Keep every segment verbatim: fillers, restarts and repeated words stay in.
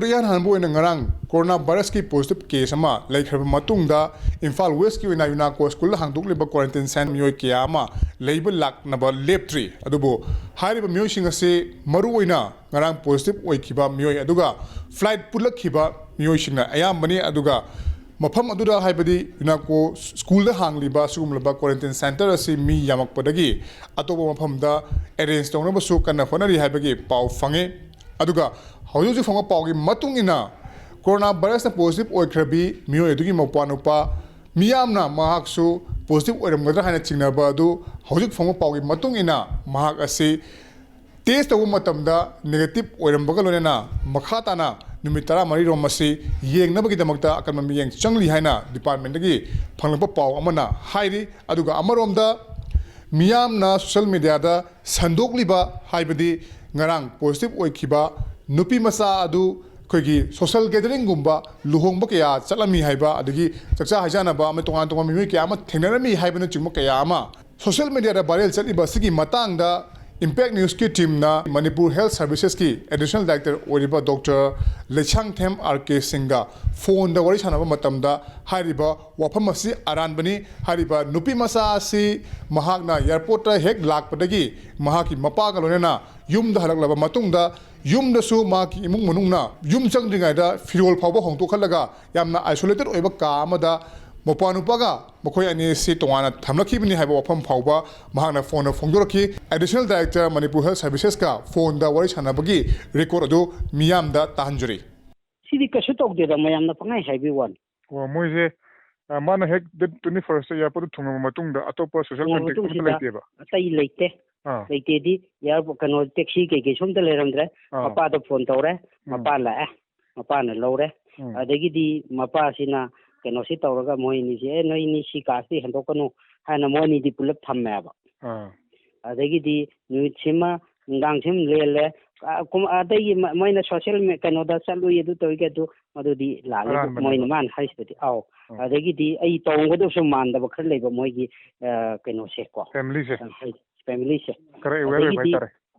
ꯏꯍꯥꯟ ꯍꯥꯟꯕ ꯑꯣꯏꯅ ꯉꯔꯥꯡ ꯀꯣꯔꯣꯅꯥ ꯚꯥꯏꯔꯁꯀꯤ ꯄꯣꯖꯤꯇꯤꯚ ꯀꯦꯁ ꯑꯃ ꯂꯩꯈ꯭ꯔꯕ ꯃꯇꯨꯡꯗ ꯏꯝꯐꯥꯜ ꯋꯦꯁꯀꯤ ꯑꯣꯏꯅ ꯌꯨꯅꯥꯀꯣ ꯁ꯭ꯀꯨꯜꯗ ꯍꯥꯡꯗꯣꯛꯂꯤꯕ ꯀ꯭ꯋꯥꯔꯦꯟꯇꯤꯟ ꯁꯦꯟꯇꯔ ꯃꯤꯑꯣꯏ ꯀꯌꯥ ꯑꯃ ꯂꯩꯕ ꯂꯥꯛꯅꯕ ꯂꯦꯞꯇ꯭ꯔꯤ꯫ ꯑꯗꯨꯕꯨ ꯍꯥꯏꯔꯤꯕ ꯃꯤꯑꯣꯏꯁꯤꯡ ꯑꯁꯤ ꯃꯔꯨꯑꯣꯏꯅ ꯉꯔꯥꯡ ꯄꯣꯖꯤꯇꯤꯚ ꯑꯣꯏꯈꯤꯕ ꯃꯤꯑꯣꯏ ꯑꯗꯨꯒ ꯐ꯭ꯂꯥꯏꯠ ꯄꯨꯜꯂꯛꯈꯤꯕ ꯃꯤꯑꯣꯏꯁꯤꯡꯅ ꯑꯌꯥꯝꯕꯅꯤ꯫ ꯑꯗꯨꯒ ꯃꯐꯝ ꯑꯗꯨꯗ, ꯍꯥꯏꯕꯗꯤ ꯌꯨꯅꯥꯀꯣ ꯁ꯭ꯀꯨꯜꯗ ꯍꯥꯡꯂꯤꯕ ꯑꯁꯤꯒꯨꯝꯂꯕ ꯀ꯭ꯋꯥꯔꯦꯟꯇꯤꯟ ꯁꯦꯟꯇꯔ ꯑꯁꯤ ꯃꯤ ꯌꯥꯝꯃꯛꯄꯗꯒꯤ ꯑꯇꯣꯞꯄ ꯃꯐꯝꯗ ꯑꯦꯔꯦꯟꯖ ꯇꯧꯅꯕꯁꯨ ꯀꯟꯅ ꯍꯣꯠꯅꯔꯤ ꯍꯥꯏꯕꯒꯤ ꯄꯥꯎ ꯐꯪꯉꯤ꯫ ꯑꯗꯨꯒ ꯍꯧꯖꯤꯛ ꯍꯧꯖꯤꯛ ꯐꯪꯕ ꯄꯥꯎꯒꯤ ꯃꯇꯨꯡ ꯏꯟꯅ, ꯀꯣꯔꯣꯅꯥ ꯚꯥꯏꯔꯁꯅ ꯄꯣꯖꯤꯇꯤꯚ ꯑꯣꯏꯈ꯭ꯔꯕꯤ ꯃꯤꯑꯣꯏ ꯑꯗꯨꯒꯤ ꯃꯧꯄ꯭ꯋꯥꯅꯨꯄꯥ ꯃꯤꯌꯥꯝꯅ ꯃꯍꯥꯛꯁꯨ ꯄꯣꯖꯤꯇꯤꯚ ꯑꯣꯏꯔꯝꯒꯗ꯭ꯔꯥ ꯍꯥꯏꯅ ꯆꯤꯡꯅꯕ ꯑꯗꯨ ꯍꯧꯖꯤꯛ ꯐꯪꯕ ꯄꯥꯎꯒꯤ ꯃꯇꯨꯡ ꯏꯟꯅ ꯃꯍꯥꯛ ꯑꯁꯤ ꯇꯦꯁ ꯇꯧꯕ ꯃꯇꯝꯗ ꯅꯦꯒꯦꯇꯤꯚ ꯑꯣꯏꯔꯝꯕꯒ ꯂꯣꯏꯅꯅ ꯃꯈꯥ ꯇꯥꯅ ꯅꯨꯃꯤꯠ ꯇꯔꯥꯃꯔꯤ ꯔꯣꯝ ꯑꯁꯤ ꯌꯦꯡꯅꯕꯒꯤꯗꯃꯛꯇ ꯑꯀꯟꯕ ꯃꯤꯠꯌꯦꯡ ꯆꯪꯂꯤ ꯍꯥꯏꯅ ꯗꯤꯄꯥꯔꯠꯃꯦꯟꯗꯒꯤ ꯐꯪꯂꯛꯄ ꯄꯥꯎ ꯑꯃꯅ ꯍꯥꯏꯔꯤ꯫ ꯑꯗꯨꯒ ꯑꯃꯔꯣꯝꯗ ꯃꯤꯌꯥꯝꯅ ꯁꯣꯁꯤꯌꯦꯜ ꯃꯦꯗꯤꯌꯥꯗ ꯁꯟꯗꯣꯛꯂꯤꯕ, ꯍꯥꯏꯕꯗꯤ ꯉꯔꯥꯡ ꯄꯣꯖꯤꯇꯤꯚ ꯑꯣꯏꯈꯤꯕ ꯅꯨꯄꯤ ꯃꯆꯥ ꯑꯗꯨ ꯑꯩꯈꯣꯏꯒꯤ ꯁꯣꯁꯤꯌꯦꯜ ꯒꯦꯗꯔꯤꯡꯒꯨꯝꯕ, ꯂꯨꯍꯣꯡꯕ ꯀꯌꯥ ꯆꯠꯂꯝꯃꯤ ꯍꯥꯏꯕ, ꯑꯗꯒꯤ ꯆꯥꯛꯆꯥ ꯍꯩꯖꯥꯟꯅꯕ ꯑꯃ, ꯇꯣꯉꯥꯟ ꯇꯣꯉꯥꯟꯕ ꯃꯤꯑꯣꯏ ꯀꯌꯥ ꯑꯃ ꯊꯦꯡꯅꯔꯝꯃꯤ ꯍꯥꯏꯕꯅꯆꯤꯡꯕ ꯀꯌꯥ ꯑꯃ ꯁꯣꯁꯤꯌꯦꯜ ꯃꯦꯗꯤꯌꯥꯗ ꯚꯥꯏꯔꯦꯜ ꯆꯠꯂꯤꯕ ꯑꯁꯤꯒꯤ ꯃꯇꯥꯡꯗ ꯏꯝꯄꯦꯛ ꯅ꯭ꯌꯨꯁꯀꯤ ꯇꯤꯝꯅ ꯃꯅꯤꯄꯨꯔ ꯍꯦꯜꯊ ꯁꯔꯚꯤꯁꯦꯁꯀꯤ ꯑꯦꯗꯤꯁꯅꯦꯜ ꯗꯥꯏꯔꯦꯛꯇꯔ ꯑꯣꯏꯔꯤꯕ ꯗꯣꯛꯇꯔ ꯂꯩꯁꯥꯡꯊꯦꯝ ꯑꯥꯔ ꯀꯦ ꯁꯤꯡꯒ ꯐꯣꯟꯗ ꯋꯥꯔꯤ ꯁꯥꯟꯅꯕ ꯃꯇꯝꯗ ꯍꯥꯏꯔꯤꯕ ꯋꯥꯐꯝ ꯑꯁꯤ ꯑꯔꯥꯟꯕꯅꯤ꯫ ꯍꯥꯏꯔꯤꯕ ꯅꯨꯄꯤ ꯃꯆꯥ ꯑꯁꯤ ꯃꯍꯥꯛꯅ ꯑꯦꯌꯥꯔꯄꯣꯔꯠꯇ ꯍꯦꯛ ꯂꯥꯛꯄꯗꯒꯤ ꯃꯍꯥꯛꯀꯤ ꯃꯄꯥꯒ ꯂꯣꯏꯅꯅ ꯌꯨꯝꯗ ꯍꯜꯂꯛꯂꯕ ꯃꯇꯨꯡꯗ ꯌꯨꯝꯗꯁꯨ ꯃꯍꯥꯛꯀꯤ ꯏꯃꯨꯡ ꯃꯅꯨꯡꯅ ꯌꯨꯝ ꯆꯪꯗ꯭ꯔꯤꯉꯩꯗ ꯐꯤꯔꯣꯜ ꯐꯥꯎꯕ ꯍꯣꯡꯗꯣꯛꯍꯜꯂꯒ ꯌꯥꯝꯅ ꯑꯥꯏꯁꯣꯂꯦꯇꯦꯠ ꯑꯣꯏꯕ ꯀꯥ ꯑꯃꯗ ꯃꯧꯄ꯭ꯋꯥꯅꯨꯄꯥꯒ ꯃꯈꯣꯏ ꯑꯅꯤ ꯑꯁꯤ ꯇꯣꯉꯥꯟꯅ ꯊꯝꯂꯛꯈꯤꯕꯅꯤ ꯍꯥꯏꯕ ꯋꯥꯐꯝ ꯐꯥꯎꯕ ꯃꯍꯥꯛꯅ ꯐꯣꯟꯗ ꯐꯣꯡꯗꯣꯔꯛꯈꯤ꯫ ꯑꯦꯗꯤꯁꯅꯦꯜ ꯗꯥꯏꯔꯦꯛꯇꯔ ꯃꯅꯤꯄꯨꯔ ꯍꯦꯜꯊ ꯁꯔꯚꯤꯁꯦꯁꯀ ꯐꯣꯟꯗ ꯋꯥꯔꯤ ꯁꯥꯟꯅꯕꯒꯤ ꯔꯦꯀꯣꯔꯗ ꯑꯗꯨ ꯃꯤꯌꯥꯝꯗ ꯇꯥꯍꯟꯖꯔꯤ꯫ ꯁꯤꯗꯤ ꯀꯩꯁꯨ ꯇꯧꯗꯦꯗ, ꯃꯌꯥꯝꯅ ꯄꯪꯍꯥꯏ ꯍꯥꯏꯕꯤ ꯋꯥꯅꯤ꯫ ꯑꯣ, ꯃꯣꯏꯁꯦ, ꯑ, ꯃꯥꯅ ꯍꯦꯛ ꯗꯦꯠ ꯇ꯭ꯋꯦꯟꯇꯤ ꯐꯥꯔꯁꯇ ꯑꯦꯌꯥꯔꯄꯣꯔꯠꯇ ꯊꯨꯡꯉꯕ ꯃꯇꯨꯡꯗ ꯑꯇꯣꯞꯄ ꯁꯣꯁꯤꯌꯦꯜ ꯊꯨꯡꯉꯕ ꯀꯟꯇꯦꯛ ꯑꯝꯇ ꯃꯇꯨꯡꯁꯤꯗ ꯂꯩꯇꯦꯕ? ꯑꯇꯩ ꯂꯩꯇꯦ꯫ ꯑꯥ꯫ ꯂꯩꯇꯦꯗꯤ, ꯑꯦꯌꯥꯔꯄꯣꯔꯠ, ꯀꯩꯅꯣ, ꯇꯦꯛꯁꯤ ꯀꯩꯀꯩꯁꯨ ꯑꯝꯇ ꯂꯩꯔꯝꯗ꯭ꯔꯦ꯫ ꯑꯥ꯫ ꯃꯄꯥꯗ ꯐꯣꯟ ꯇꯧꯔꯦ, ꯎꯝ꯫ ꯃꯄꯥ ꯂꯥꯛꯑꯦ, ꯃꯄꯥꯅ ꯂꯧꯔꯦ꯫ ꯎꯝ꯫ ꯑꯗꯒꯤꯗꯤ ꯃꯄꯥꯁꯤꯅ ꯀꯩꯅꯣꯁꯤ ꯇꯧꯔꯒ ꯃꯣꯏ ꯑꯅꯤꯁꯤ, "ꯑꯦ, ꯅꯣꯏ ꯑꯅꯤ ꯁꯤ ꯀꯥꯁꯤꯗꯒꯤ ꯍꯦꯟꯗꯣꯛꯀꯅꯨ" ꯍꯥꯏꯅ ꯃꯣꯏ ꯑꯅꯤꯗꯤ ꯄꯨꯂꯞ ꯊꯝꯃꯦꯕ꯫ ꯑꯥ꯫ ꯑꯗꯒꯤꯗꯤ ꯅꯨꯃꯤꯠꯁꯤꯃ, ꯅꯨꯡꯗꯥꯡꯁꯤꯃ ꯂꯦꯜꯂꯦ꯫ ꯑ, ꯀꯨꯝ-, ꯑꯇꯩꯒꯤ ꯃ-, ꯃꯣꯏꯅ ꯁꯣꯁꯤꯌꯦꯜ ꯃꯦ-, ꯀꯩꯅꯣꯗ ꯆꯠꯂꯨꯏ, ꯑꯗꯨ ꯇꯧꯏꯒ, ꯑꯗꯨ ꯃꯗꯨꯗꯤ ꯂꯥꯜꯂꯦ꯫ ꯑꯔꯥꯟꯕꯅꯦꯕ꯫ ꯃꯣꯏꯅ, ꯃꯥꯅ ꯍꯥꯏꯁꯤꯗꯗꯤ, ꯑꯧ꯫ ꯑꯧ꯫ ꯑꯗꯒꯤꯗꯤ ꯑꯩ ꯇꯧꯔꯝꯒꯗꯕꯁꯨ ꯃꯥꯟꯗꯕ ꯈꯔ ꯂꯩꯕ ꯃꯣꯏꯒꯤ, ꯑ, ꯀꯩꯅꯣꯁꯦ ꯀꯣ꯫ ꯐꯦꯃꯤꯂꯤꯁꯦ꯫ ꯑ, ꯍꯥꯏꯗꯤ ꯐꯦꯃꯤꯂꯤꯁꯦ꯫ ꯈꯔ ꯑꯦꯋꯦꯌꯔ ꯑꯣꯏꯕ ꯑꯗꯒꯤꯗꯤ ꯍꯥꯏꯇꯥꯔꯦ꯫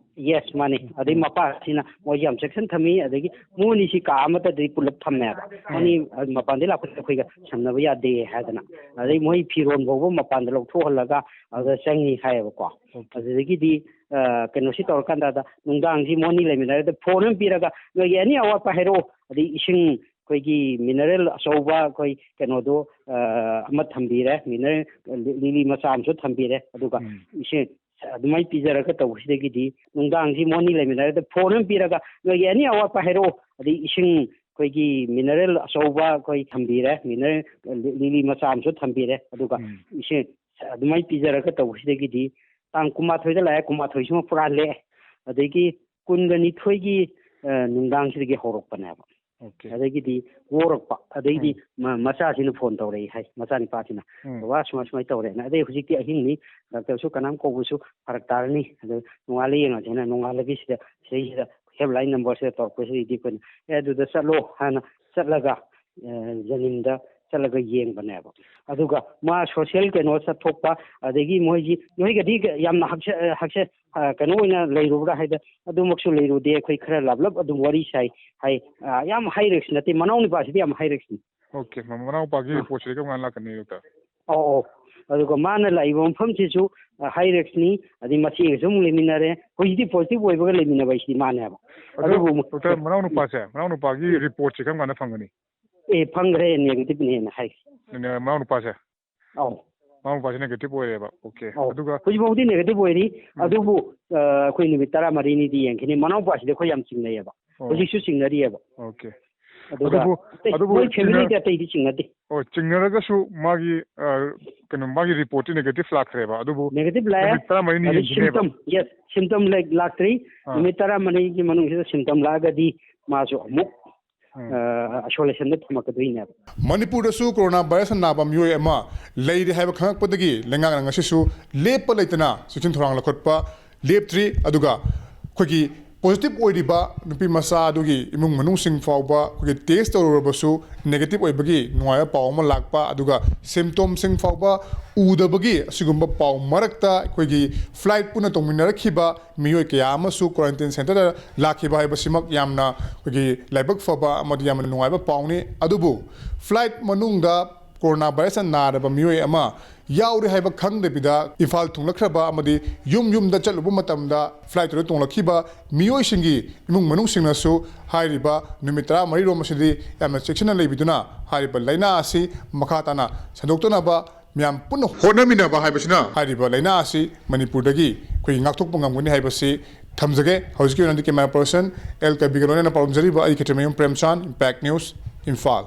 ꯌꯦꯁ, ꯃꯥꯅꯤ꯫ ꯑꯗꯩ ꯎꯝ꯫ ꯃꯄꯥꯁꯤꯅ ꯃꯣꯏ ꯌꯥꯝ ꯆꯦꯛꯁꯤꯟ ꯊꯝꯃꯤ, ꯑꯗꯒꯤ ꯃꯣꯏꯅꯤꯁꯤ ꯀꯥ ꯑꯃꯠꯇꯗꯤ ꯄꯨꯂꯞ ꯊꯝꯃꯦꯕ꯫ ꯎꯝ꯫ ꯃꯣꯏꯅꯤ ꯃꯄꯥꯟꯗꯩ ꯂꯥꯛꯄꯁꯦ ꯑꯩꯈꯣꯏꯒ ꯁꯝꯅꯕ ꯌꯥꯗꯦ ꯍꯥꯏꯗꯅ꯫ ꯑꯗꯩ ꯃꯣꯏ ꯐꯤꯔꯣꯟ ꯐꯥꯎꯕ ꯃꯄꯥꯟꯗ ꯂꯧꯊꯣꯛꯍꯜꯂꯒ ꯑꯗꯨꯗ ꯆꯪꯉꯤ ꯍꯥꯏꯌꯦꯕꯀꯣ꯫ ꯑꯣꯀꯦ꯫ ꯑꯗꯨꯗꯒꯤꯗꯤ, ꯑ, ꯀꯩꯅꯣꯁꯤ ꯇꯧꯔꯀꯥꯟꯗ ꯅꯨꯡꯗꯥꯡꯁꯤ ꯃꯣꯏꯅꯤ ꯂꯩꯃꯤꯟꯅꯔꯒ ꯐꯣꯟ ꯑꯃ ꯄꯤꯔꯒ ꯅꯣꯏꯒꯤ ꯑꯦꯅꯤ ꯑꯋꯥꯠꯄ ꯍꯥꯏꯔꯛꯑꯣ, ꯑꯗꯩ ꯏꯁꯤꯡ ꯑꯩꯈꯣꯏꯒꯤ ꯃꯤꯅꯔꯦꯜ ꯑꯆꯧꯕ ꯑꯩꯈꯣꯏ ꯀꯩꯅꯣꯗꯣ, ꯑ, ꯑꯃ ꯊꯝꯕꯤꯔꯦ, ꯃꯤꯅꯔꯦꯜ ꯂꯤ-, ꯂꯤꯂꯤ ꯃꯆꯥ ꯑꯃꯁꯨ ꯊꯝꯕꯤꯔꯦ꯫ ꯑꯗꯨꯒ ꯎꯝ꯫ ꯏꯁꯤꯡ ꯑꯗꯨꯃꯥꯏꯅ ꯄꯤꯖꯔꯒ ꯇꯧꯕꯁꯤꯗꯒꯤꯗꯤ ꯅꯨꯡꯗꯥꯡꯁꯤ ꯃꯣꯏꯅꯤ ꯂꯩꯃꯤꯟꯅꯔꯒ ꯐꯣꯟ ꯑꯃ ꯄꯤꯔꯒ ꯅꯣꯏꯒꯤ ꯑꯦꯅꯤ ꯑꯋꯥꯠꯄ ꯍꯥꯏꯔꯛꯑꯣ, ꯑꯗꯩ ꯏꯁꯤꯡ ꯑꯩꯈꯣꯏꯒꯤ ꯃꯤꯅꯔꯦꯜ ꯑꯆꯧꯕ ꯑꯩꯈꯣꯏ ꯊꯝꯕꯤꯔꯦ, ꯃꯤꯅꯔꯦꯜ ꯂꯤ-, ꯂꯤꯂꯤ ꯃꯆꯥ ꯑꯃꯁꯨ ꯊꯝꯕꯤꯔꯦ꯫ ꯑꯗꯨꯒ ꯎꯝ꯫ ꯏꯁꯤꯡ ꯑꯗꯨꯃꯥꯏꯅ ꯄꯤꯖꯔꯒ ꯇꯧꯕꯁꯤꯗꯒꯤꯗꯤ ꯇꯥꯡ ꯀꯨꯟꯃꯥꯊꯣꯏꯗ ꯂꯥꯛꯑꯦ, ꯀꯨꯟꯃꯥꯊꯣꯏꯁꯤꯃ ꯄꯨꯔꯥ ꯂꯦꯛꯑꯦ꯫ ꯑꯗꯒꯤ ꯀꯨꯟꯒ ꯅꯤꯊꯣꯏꯒꯤ, ꯑ, ꯅꯨꯡꯗꯥꯡꯁꯤꯗꯒꯤ ꯍꯧꯔꯛꯄꯅꯦꯕ꯫ ꯑꯣꯀꯦ꯫ ꯑꯗꯒꯤꯗꯤ ꯋꯥꯔꯛꯄ, ꯑꯗꯩꯗꯤ ꯎꯝ꯫ ꯃ-, ꯃꯆꯥꯁꯤꯅ ꯐꯣꯟ ꯇꯧꯔꯛꯏ ꯍꯥꯏ, ꯃꯆꯥꯅꯤꯄꯥꯁꯤꯅ, ꯎꯝ꯫ "ꯕꯕꯥ, ꯁꯨꯃꯥꯏ ꯁꯨꯃꯥꯏ ꯇꯧꯔꯦꯅ꯫ ꯑꯗꯩ ꯍꯧꯖꯤꯛꯇꯤ ꯑꯍꯤꯡꯅꯤ, ꯗꯥꯛꯇꯔꯁꯨ ꯀꯅꯥꯝ ꯀꯧꯕꯁꯨ ꯐꯔꯛ ꯇꯥꯔꯅꯤ, ꯑꯗꯣ ꯅꯣꯡꯉꯥꯜꯂ ꯌꯦꯡꯉꯁꯦꯅ" ꯅꯣꯡꯉꯥꯜꯂꯒ ꯁꯤꯗ, ꯁꯤꯗꯩꯁꯤꯗ ꯍꯦꯜꯞꯂꯥꯏꯟ ꯅꯝꯕꯔꯁꯤꯗ ꯇꯧꯔꯛꯄꯁꯤꯗꯩꯗꯤ ꯑꯩꯈꯣꯏꯅ, "ꯑꯦ, ꯑꯗꯨꯗ ꯆꯠꯂꯣ" ꯍꯥꯏꯅ ꯆꯠꯂꯒ, ꯑ, ꯖꯅꯤꯝꯗ ꯆꯠꯂꯒ ꯌꯦꯡꯕꯅꯦꯕ꯫ ꯑꯗꯨꯒ ꯃꯥ ꯁꯣꯁꯤꯌꯦꯜ ꯀꯩꯅꯣ ꯆꯠꯊꯣꯛꯄ, ꯑꯗꯒꯤ ꯃꯣꯏꯒꯤ, ꯅꯣꯏꯒꯗꯤ ꯌꯥꯝꯅ ꯍꯛꯁꯦ-, ꯍꯛꯁꯦ-, ꯑ, ꯀꯩꯅꯣ ꯑꯣꯏꯅ ꯂꯩꯔꯨꯕ꯭ꯔꯥ ꯍꯥꯏꯗ, ꯑꯗꯨꯃꯛꯁꯨ ꯂꯩꯔꯨꯗꯦ, ꯑꯩꯈꯣꯏ ꯈꯔ ꯂꯥꯞꯂꯞ ꯑꯗꯨꯝ ꯋꯥꯔꯤ ꯁꯥꯏ ꯍꯥꯏ꯫ ꯑ, ꯌꯥꯝ ꯍꯥꯏ ꯔꯤꯛꯁ ꯅꯠꯇꯦ, ꯃꯅꯥꯎ ꯅꯨꯄꯥꯁꯤꯗꯤ ꯌꯥꯝ ꯍꯥꯏ ꯔꯤꯛꯁꯅꯤ꯫ ꯑꯣꯀꯦ, ꯃ-, ꯃꯅꯥꯎ ꯅꯨꯄꯥꯒꯤ ꯑ꯫ ꯔꯤꯄꯣꯔꯠꯁꯤꯗꯤ ꯀꯔꯝ ꯀꯥꯟꯗ ꯂꯥꯛꯀꯅꯤ ꯗꯣꯛꯇꯔ? ꯑꯧ, ꯑꯧ꯫ ꯑꯗꯨꯒ ꯃꯥꯅ ꯂꯥꯛꯏꯕ ꯃꯐꯝꯁꯤꯁꯨ, ꯑ, ꯍꯥꯏ ꯔꯤꯛꯁꯅꯤ, ꯑꯗꯩ ꯃꯆꯦꯒꯁꯨ ꯑꯃꯨꯛ ꯂꯩꯃꯤꯟꯅꯔꯦ꯫ ꯍꯧꯖꯤꯛꯇꯤ ꯄꯣꯖꯤꯇꯤꯚ ꯑꯣꯏꯕꯒ ꯂꯩꯃꯤꯟꯅꯕ ꯍꯥꯏꯁꯤꯗꯤ ꯃꯥꯅꯦꯕ꯫ ꯑꯗꯣ ꯑꯗꯨꯕꯨ ꯗꯣꯛꯇꯔ, ꯃꯅꯥꯎ ꯅꯨꯄꯥꯁꯦ, ꯃꯅꯥꯎ ꯅꯨꯄꯥꯒꯤ ꯎꯝ꯫ ꯔꯤꯄꯣꯔꯠꯁꯦ ꯀꯔꯝ ꯀꯥꯟꯗ ꯐꯪꯒꯅꯤ? ꯑꯦ, ꯐꯪꯈ꯭ꯔꯦ, ꯅꯦꯒꯦꯇꯤꯚꯅꯦꯅ ꯍꯥꯏ꯫ ꯅ-, ꯃꯅꯥꯎ ꯅꯨꯄꯥꯁꯦ? ꯑꯧ꯫ ꯃꯅꯥꯎ ꯅꯨꯄꯥꯁꯦ ꯅꯦꯒꯦꯇꯤꯚ ꯑꯣꯏꯔꯦꯕ꯫ ꯑꯣꯀꯦ꯫ ꯑꯧ꯫ ꯑꯗꯨꯒ ꯍꯧꯖꯤꯛꯐꯥꯎꯗꯤ ꯅꯦꯒꯦꯇꯤꯚ ꯑꯣꯏꯔꯤ, ꯎꯝ꯫ ꯑꯗꯨꯕꯨ, ꯑ, ꯑꯩꯈꯣꯏ ꯅꯨꯃꯤꯠ ꯇꯔꯥꯃꯔꯤꯅꯤꯗꯤ ꯌꯦꯡꯈꯤꯅꯤ꯫ ꯃꯅꯥꯎꯄꯥꯁꯤꯗꯤ ꯑꯩꯈꯣꯏ ꯌꯥꯝ ꯆꯤꯡꯅꯩꯌꯦꯕ꯫ ꯑꯣ꯫ ꯍꯧꯖꯤꯛꯁꯨ ꯆꯤꯡꯅꯔꯤꯌꯦꯕ꯫ ꯑꯣꯀꯦ꯫ ꯑꯗꯨꯒ ꯑꯗꯨꯕꯨ, ꯑꯇꯩ ꯑꯗꯨꯕꯨ ꯃꯣꯏ ꯆꯤꯡꯅ-, ꯐꯦꯃꯤꯂꯤꯗꯤ ꯑꯇꯩꯗꯤ ꯆꯤꯡꯅꯗꯦ꯫ ꯑꯣ, ꯆꯤꯡꯅꯔꯒꯁꯨ ꯃꯥꯒꯤ, ꯑ, ꯀꯩꯅꯣ, ꯃꯥꯒꯤ ꯔꯤꯄꯣꯔꯠꯇꯤ ꯅꯦꯒꯦꯇꯤꯚ ꯂꯥꯛꯈ꯭ꯔꯦꯕ, ꯑꯗꯨꯕꯨ ꯅꯦꯒꯦꯇꯤꯚ ꯂꯥꯛꯑꯦ꯫ ꯅꯨꯃꯤꯠ ꯇꯔꯥꯃꯔꯤꯅꯤ ꯑꯗꯩ ꯌꯦꯡꯈꯤꯅꯦꯕ꯫ ꯁꯤꯝꯇꯝ, ꯌꯦꯁ, ꯁꯤꯝꯇꯝ ꯂꯩ-, ꯂꯥꯛꯇ꯭ꯔꯤ꯫ ꯑꯥ꯫ ꯅꯨꯃꯤꯠ ꯇꯔꯥꯃꯔꯤꯒꯤ ꯃꯅꯨꯡꯁꯤꯗ ꯁꯤꯝꯇꯝ ꯂꯥꯛꯑꯒꯗꯤ ꯃꯥꯁꯨ ꯑꯃꯨꯛ, ꯎꯝ꯫ ꯑ, ꯑꯥꯏꯁꯣꯂꯦꯁꯟꯗ ꯊꯝꯃꯛꯀꯗꯣꯏꯅꯦꯕ꯫ ꯃꯅꯤꯄꯨꯔꯗꯁꯨ ꯀꯣꯔꯣꯅꯥ ꯚꯥꯏꯔꯁꯅ ꯅꯥꯕ ꯃꯤꯑꯣꯏ ꯑꯃ ꯂꯩꯔꯦ ꯍꯥꯏꯕ ꯈꯪꯂꯛꯄꯗꯒꯤ ꯂꯩꯉꯥꯛꯅ ꯉꯁꯤꯁꯨ ꯂꯦꯞꯄ ꯂꯩꯇꯅ ꯆꯦꯛꯁꯤꯟ ꯊꯧꯔꯥꯡ ꯂꯧꯈꯠꯄ ꯂꯦꯞꯇ꯭ꯔꯤ꯫ ꯑꯗꯨꯒ ꯑꯩꯈꯣꯏꯒꯤ ꯄꯣꯖꯤꯇꯤꯚ ꯑꯣꯏꯔꯤꯕ ꯅꯨꯄꯤ ꯃꯆꯥ ꯑꯗꯨꯒꯤ ꯏꯃꯨꯡ ꯃꯅꯨꯡꯁꯤꯡ ꯐꯥꯎꯕ ꯑꯩꯈꯣꯏꯒꯤ ꯇꯦꯁ ꯇꯧꯔꯨꯔꯕꯁꯨ ꯅꯦꯒꯦꯇꯤꯚ ꯑꯣꯏꯕꯒꯤ ꯅꯨꯡꯉꯥꯏꯕ ꯄꯥꯎ ꯑꯃ ꯂꯥꯛꯄ, ꯑꯗꯨꯒ ꯁꯤꯝꯇꯣꯝꯁꯤꯡ ꯐꯥꯎꯕ ꯎꯗꯕꯒꯤ ꯑꯁꯤꯒꯨꯝꯕ ꯄꯥꯎ ꯃꯔꯛꯇ ꯑꯩꯈꯣꯏꯒꯤ ꯐ꯭ꯂꯥꯏꯠ ꯄꯨꯟꯅ ꯇꯣꯡꯃꯤꯟꯅꯔꯛꯈꯤꯕ ꯃꯤꯑꯣꯏ ꯀꯌꯥ ꯑꯃꯁꯨ ꯀ꯭ꯋꯥꯔꯦꯟꯇꯤꯟ ꯁꯦꯟꯇꯔꯗ ꯂꯥꯛꯈꯤꯕ ꯍꯥꯏꯕꯁꯤꯃꯛ ꯌꯥꯝꯅ ꯑꯩꯈꯣꯏꯒꯤ ꯂꯥꯏꯕꯛ ꯐꯕ ꯑꯃꯗꯤ ꯌꯥꯝꯅ ꯅꯨꯡꯉꯥꯏꯕ ꯄꯥꯎꯅꯤ꯫ ꯑꯗꯨꯕꯨ ꯐ꯭ꯂꯥꯏꯠ ꯃꯅꯨꯡꯗ ꯀꯣꯔꯣꯅꯥ ꯚꯥꯏꯔꯁꯅ ꯅꯥꯔꯕ ꯃꯤꯑꯣꯏ ꯑꯃ ꯌꯥꯎꯔꯦ ꯍꯥꯏꯕ ꯈꯪꯗꯕꯤꯗ ꯏꯝꯐꯥꯜ ꯊꯨꯡꯂꯛꯈ꯭ꯔꯕ ꯑꯃꯗꯤ ꯌꯨꯝ ꯌꯨꯝꯗ ꯆꯠꯂꯨꯕ ꯃꯇꯝꯗ ꯐ꯭ꯂꯥꯏꯠꯇꯨꯗ ꯇꯣꯡꯂꯛꯈꯤꯕ ꯃꯤꯑꯣꯏꯁꯤꯡꯒꯤ ꯏꯃꯨꯡ ꯃꯅꯨꯡꯁꯤꯡꯅꯁꯨ ꯍꯥꯏꯔꯤꯕ ꯅꯨꯃꯤꯠ ꯇꯔꯥꯃꯔꯤ ꯔꯣꯝ ꯑꯁꯤꯗꯤ ꯌꯥꯝꯅ ꯆꯦꯛꯁꯤꯟꯅ ꯂꯩꯕꯤꯗꯨꯅ ꯍꯥꯏꯔꯤꯕ ꯂꯥꯏꯅꯥ ꯑꯁꯤ ꯃꯈꯥ ꯇꯥꯅ ꯁꯟꯗꯣꯛꯇꯅꯕ ꯃꯌꯥꯝ ꯄꯨꯟꯅ ꯍꯣꯠꯅꯃꯤꯟꯅꯕ ꯍꯥꯏꯕꯁꯤꯅ ꯍꯥꯏꯔꯤꯕ ꯂꯥꯏꯅꯥ ꯑꯁꯤ ꯃꯅꯤꯄꯨꯔꯗꯒꯤ ꯑꯩꯈꯣꯏ ꯉꯥꯛꯊꯣꯛꯄ ꯉꯝꯒꯅꯤ ꯍꯥꯏꯕꯁꯤ ꯊꯝꯖꯒꯦ꯫ ꯍꯧꯖꯤꯛꯀꯤ ꯑꯣꯏꯅꯗꯤ camera person L ꯀꯕꯤꯒ ꯂꯣꯏꯅꯅ ꯄꯥꯎꯗꯝꯖꯔꯤꯕ ꯑꯩ ꯈꯦꯇ꯭ꯔꯤꯃꯌꯨꯝ ꯄ꯭ꯔꯦꯝꯆꯥꯟ, Impact News, ꯏꯝꯐꯥꯜ꯫